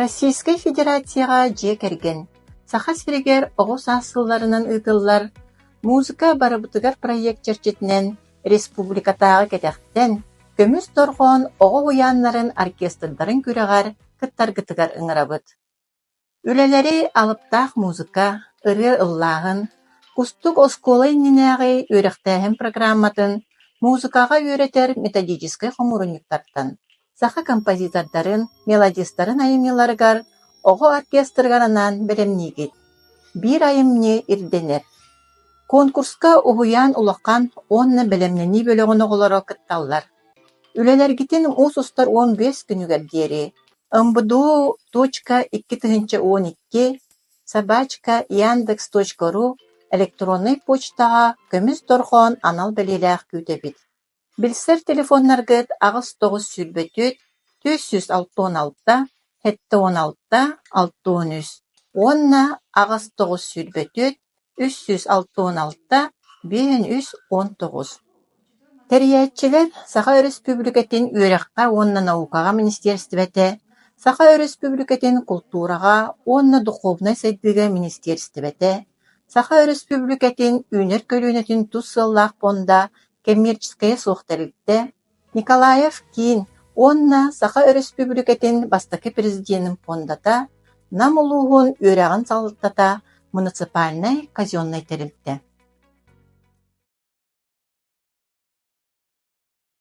Российскай Федерацияҕа дьиэ кэргэн, Саха сиригэр оҕо саас сылларынан ыытыллар «Музыка барыбытыгар» проект чэрчитинэн республикатааҕы кэтэхтэн «Көмүс дорҕоон» оҕо уһуйааннарын оркестрдарын күрэҕэр кыттаргытыгар ыҥырабыт. Үлэлэри алыптаах музыка, ырыа ыллааһын, Кустук оскуола иннинээҕи үөрэхтээһин программатын музыкаҕа үөрэтэр методическай хомуурунньуктартан, саха композитордарын, мелодистарын айымньыларыгар оҕо оркестрыгар анаан бэлэмниигит. Биир айымньы ирдэнэр. Конкурска уһуйаан улахан уонна бэлэмнэнии бөлөҕүн оҕолоро кытталлар. Үлэлэргитин муус устар 15 күнүгэр диэри мбду.2012 собачка яндекс.ру электроннай почтаҕа көмүс дорҕоон анал бэлиэлээх күүтэбит. Билсэр телефоннаргыт 8 924 466 76 63 уонна 8 924 366 53 19. Тэрийээччилэр Саха Өрөспүүбүлүкэтин Үөрэххэ уонна наукаҕа министиэристибэтэ, Саха Өрөспүүбүлүкэтин Култуураҕа уонна духуобунай сайдыыга министиэристибэтэ, Саха Өрөспүүбүлүкэтин үүнэр көлүөнэтин тус сыаллаах пуонда кэммиэрчэскэйэ суох тэрилтэ, Николаев Киин уонна Саха Өрөспүүбүлүкэтин бастакы президенин пуондата, Нам улууһун үөрэҕин салалтата муниципальнай казеннай тэрилтэ.